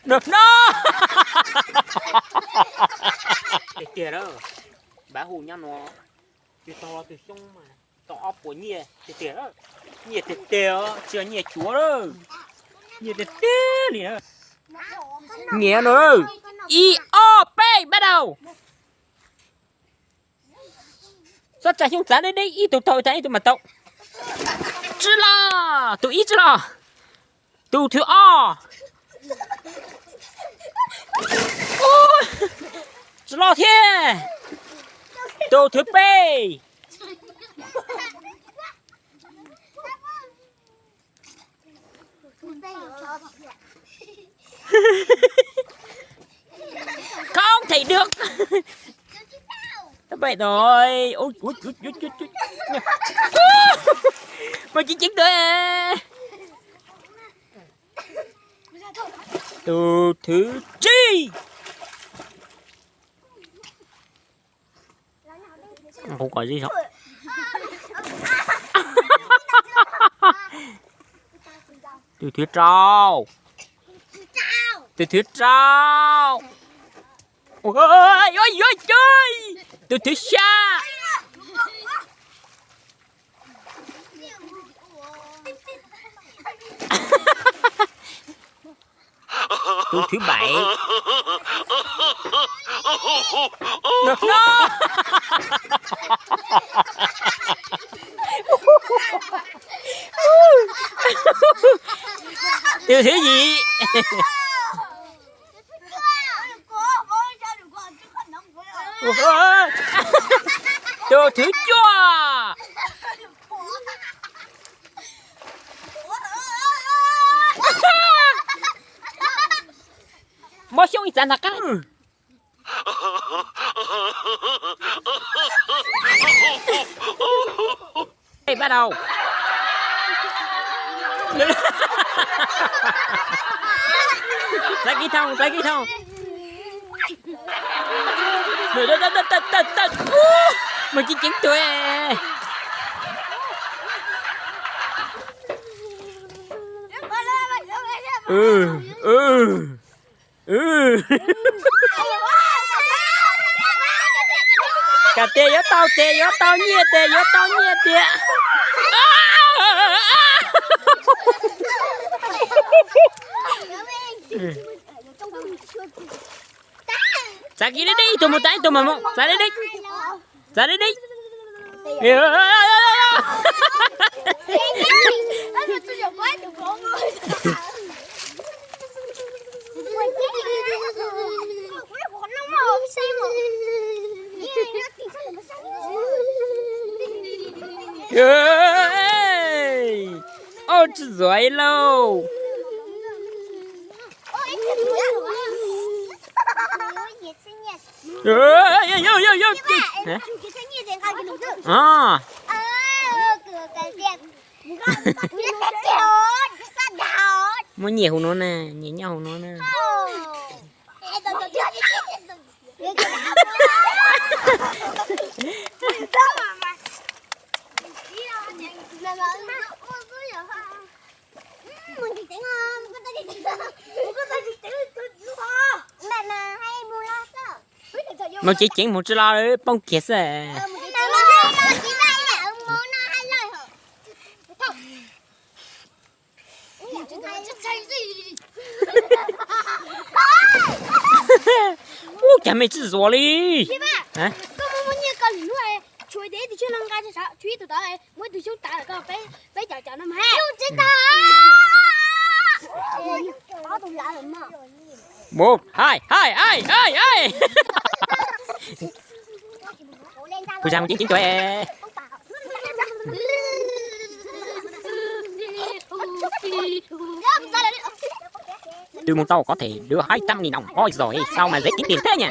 No, no. Tiag tiag lawm, npawg hu nyob no, tsis tau los tus xyoob mas tau ob puas nyiaj tiag tiag lawm. Nyiaj tiag tiag os, tsis yog nyiaj cuav lawm, nyiaj tiag tiag li na. Nyiam no, ib ob peb, bắt đầu. Txhob tsa xyoob, txav deb deb, ib tug tau tag ib tug mas tau. Tsi los, tus ib tsi los, tus thwv ob. Tsi los thiab, tus thwv peb. Không thể được. Tao bảy rồi. Ui, ui, ui, ui, ui, ui. Mày chín chín tuổi à. Từ thứ chi. Không có gì hết. Từ thứ rau. Từ thứ rau. Ôi, ôi, ôi, ôi. Từ thứ sa. Tus thứ bảy. No, no. Tus thứ gì? Tus thứ cuaj. Mob xyoob ib txav ntag qab. Ê, bắt đầu. Txav kiv thoo, txav kiv thoo. Mày chín chín tuổi. Ừ, ừ. Kam tias yuav tau tias yuav tau nyiaj tias yuav tau nyiaj tias. Txav kiv deb deb, ib tug mus tau ib tug mas mus, txav deb deb, txav deb deb. Ua tsis zuav lauj. Muab nyiaj hauv no na, nyiaj nyob hauv no na. Mus ceev ceev mus tsis los poob kiag xwb. Ub, cas mej tsis zuav li? Mus, hai, hai, hai, hai, hai. Pus zag mus ceev ceev tuaj. Twb mus tau có thể được hai trăm nghìn đồng. Ôi giời, sao mà dễ kiếm tiền thế nhỉ?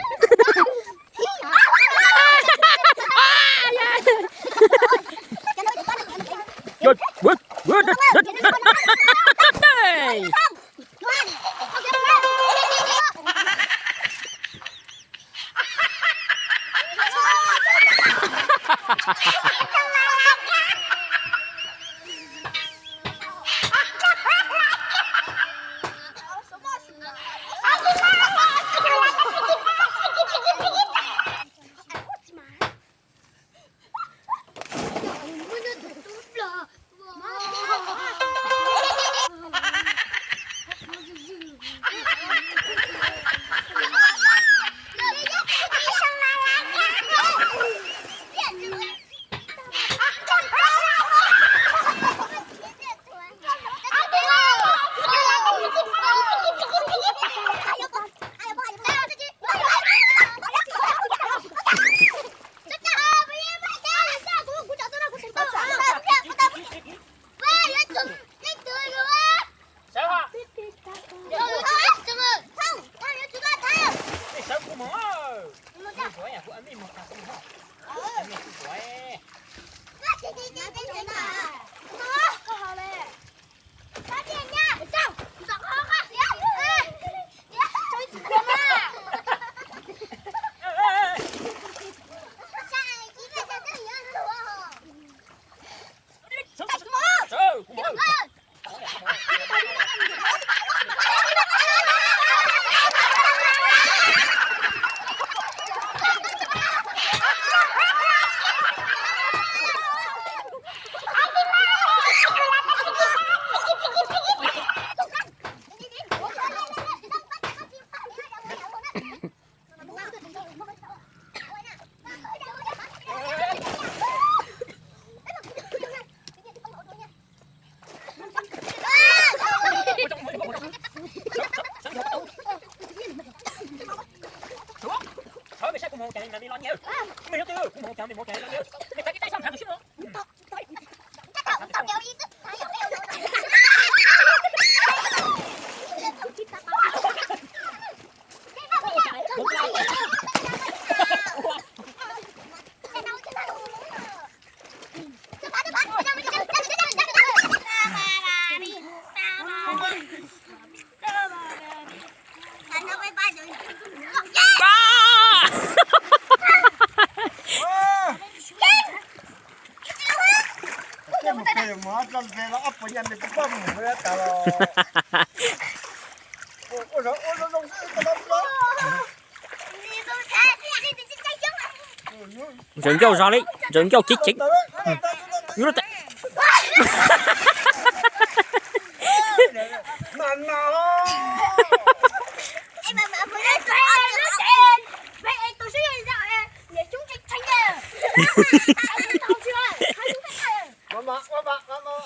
Ntsaws ncauj zog li, ntsaws ncauj ceev ceev.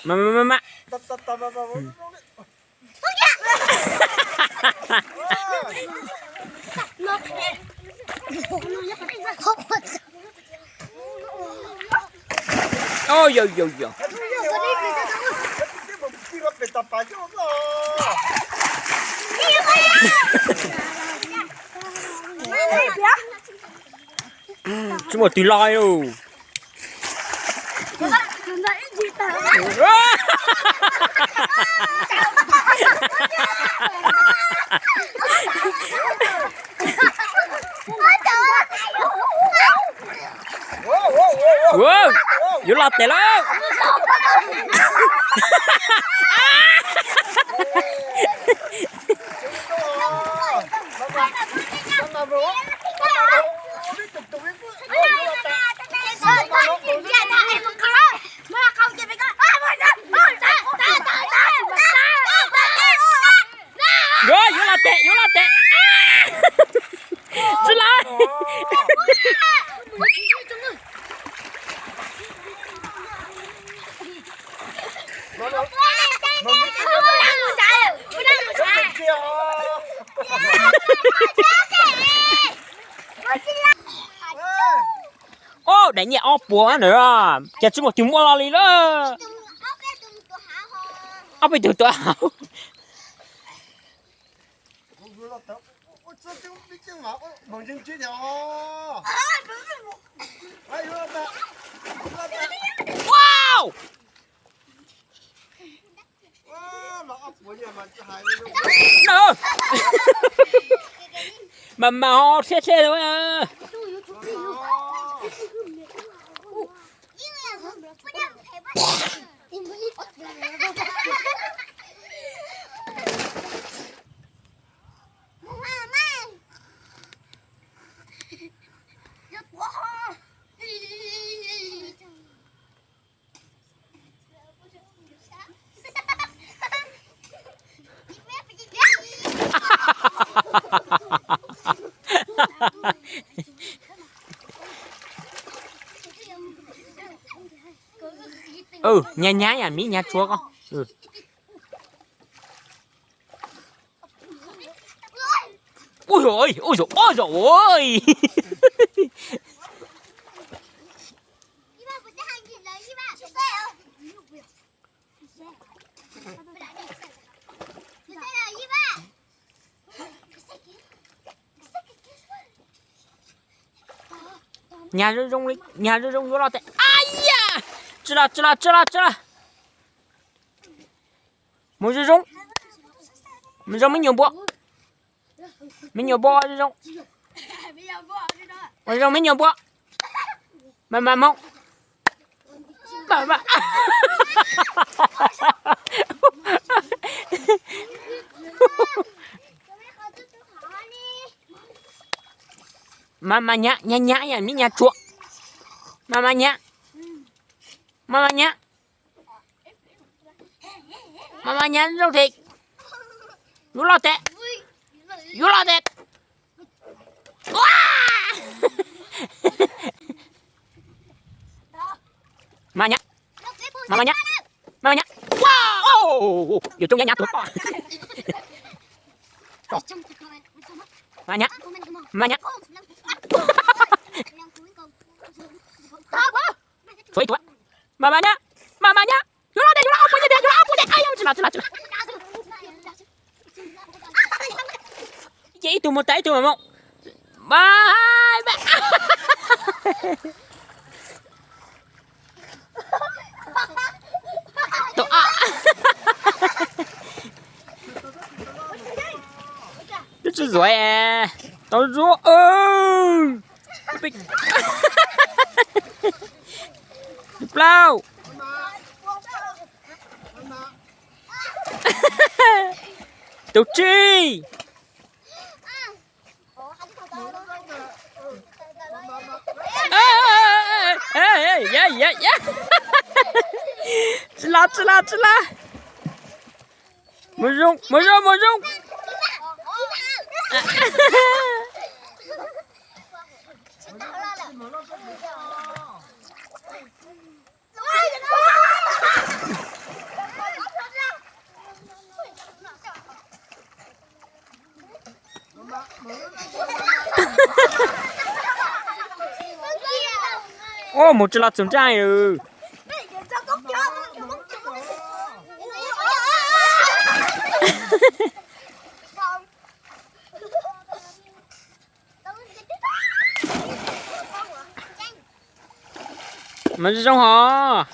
Mas, mas, mas, mas. Oj, yog, yog, yog. Tsis muaj twg los li. Yuav los tes lawm. Yuav, yuav los tes, yuav los tes. Tsis los. Ob, daim nyiaj ob puas na, cas tsis muaj twg muaj los li lawm. Ob peb tug tuaj hauv. Mas mas ho thiab thiab. Nyab nyab, yam mib nyab tsuab ko. Ui, ui, ui, ui. Nyag zoo zoo li, nyag zoo zoo yuav los tes. Ai ya! Tsis los, tsis los, tsis los, tsis los. Mus zoo zoo. Mus zoo me nyuam npua. Me nyuam npua zoo zoo. Mus zoo me nyuam npua. Mas mas Hmoob. Mas mas nyab, nyab nyab, yam mib nyab tsuab. Mas mas nyab. Mas mas nyab. Mas mas nyab zoo tes. Yuav los tes. Yuav los tes. Mas nyab. Mas mas nyab. Mas mas nyab. Yuav tsoob nyab nyab tuag. Mas nyab. Mas nyab. Mas mas nyob, mas mas nyob. Yuav los tiag, yuav los ob puas tiag, yuav los ob puas tiag. Tsis los, tsis los, tsis los. Ces ib tug mus tas ib tug mas mus. Mas Twb tsis zuav, tau zuab. Plaub. Tus tsib. Tsis los, tsis los, tsis los. Mus zoo, mus zoo, mus zoo. Ua mus tsis los txog nraj. Mas zoo hos.